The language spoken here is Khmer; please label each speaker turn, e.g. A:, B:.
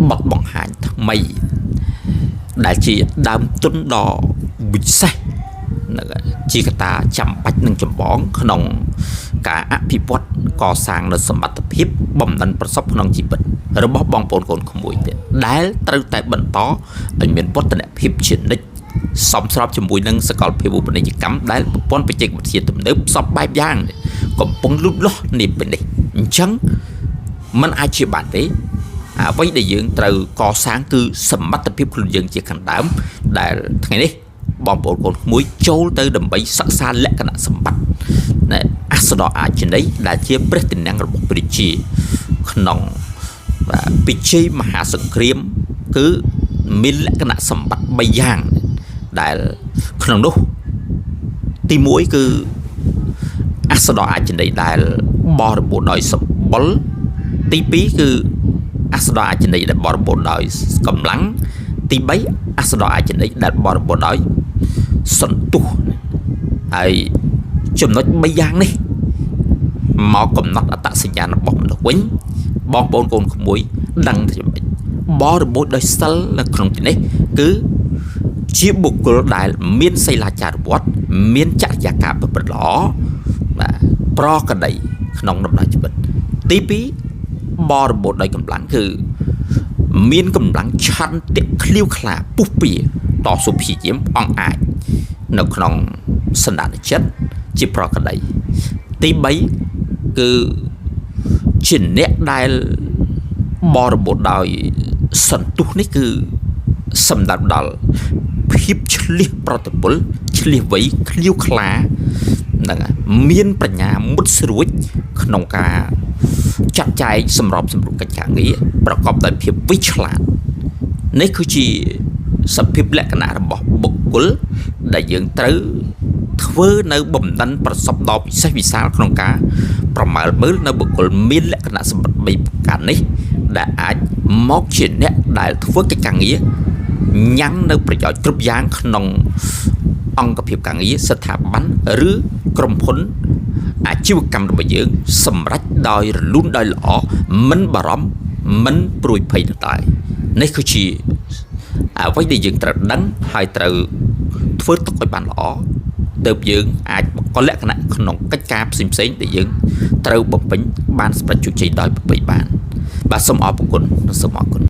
A: បទបង្ហាញថ្មីដែលជាដើមទុនដ៏វិសេសហ្នឹងហើយជាកត្តាចាំបាច់និងចម្បងក្នុងការអភិវឌ្ឍកសាងនូវសមត្ថភាពបំណិនប្រសពក្នុងជីវិតរបស់បងប្អូនកូនក្មួយទៀតដែលត្រូវតែបន្តឲ្យមានវឌ្ឍនភាពជានិច្ចសមស្របជាមួយនឹងសកលភាវូបនីយកម្មដែលប្រព័ន្ធបច្ចេកវិទ្យាទំនើបសពបែបយ៉ាងកំពុងលូតលាស់នាពេលនេះអញ្ចឹងมันអាចជាបានទេអ្វីដែលយើងត្រូវកសាងគឺសមត្ថភាពខ្លួនយើងជាខាងដើមដែលថ្ងៃនេះបងប្អូនកូនក្មួយចូលទៅដើម្បីសិក្សាលក្ខណៈសម្បត្តិនៃអសដអាចនីដែលជាព្រះទីនាំងរបស់ព្រះជាក្នុងបាទពិជ័យមហាសង្គ្រាមគឺមានលក្ខណៈសម្បត្តិ3យ៉ាងដែលក្នុងនោះទី1គឺអសដអាចនីដែលបរិបូរណ៍ដោយសម្បុរទី2គឺអសដអាចនីដែលបរិបូរណ៍ដោយកម្លាំងទី3អសដអាចនីដែលបរិបូរណ៍ដោយសន្ទុះហើយចំណុច3យ៉ាងនេះមកកំណត់អត្តសញ្ញាណរបស់មនុស្សវិញបងប្អូនកូនក្មួយដឹងថាយ៉ាងម៉េចបរិបូរណ៍ដោយសិលនៅក្នុងទីនេះគឺជាបុគ្គលដែលមានសីលាចារវត្តមានចរិយាការប្រព្រឹត្តល្អបាទប្រក្រតីក្នុងដំណើរជីវិតទី2បរិបូរណ៍ដោយកម្លាំងគឺមានកម្លាំងឆន្ទៈឃ្លាវខ្លាពុះពៀតស៊ូព្យាយាមអង្អាចនៅក្នុងសន្តានចិត្តជាប្រក្រតីទី3គឺជាអ្នកដែលបរិបូរណ៍ដោយសន្ទុះនេះគឺសម្ដៅដល់ភាពឆ្លៀសប្រតិពលឆ្លៀសវៃឃ្លាវខ្លាហ្នឹងហើយមានបញ្ញាមុតស្រួចក្នុងការចាត់ចែងសម្របសម្រួលកិច្ចការងារប្រកបដោយភាពវៃឆ្លាតនេះគឺជាសភាពលក្ខណៈរបស់បុគ្គលដែលយើងត្រូវធ្វើនៅបំណិនប្រសពដ៏ពិសេសវិសាលក្នុងការប្រមាលមើលនៅបុគ្គលមានលក្ខណៈសម្បត្តិ3ប្រការនេះដែលអាចមកជាអ្នកដែលធ្វើកិច្ចការងារញ៉ាំងនៅប្រយោជន៍គ្រប់យ៉ាងក្នុងអង្គភាពការងារស្ថាប័នឬក្រុមហ៊ុនអាជីវកម្មរបស់យើងសម្រេចដោយរលូនដោយល្អមិនបារម្ភមិនព្រួយភ័យនោះឡើយនេះគឺជាអ្វីដែលយើងត្រូវដឹងហើយត្រូវធ្វើទុកឲ្យបានល្អទើបយើងអាចបង្កលក្ខណៈក្នុងកិច្ចការផ្សេងៗដែលយើងត្រូវបំពេញបានសម្រេចជោគជ័យដោយប្រពៃបានបាទសូមអរគុណនិងសូមអរគុណ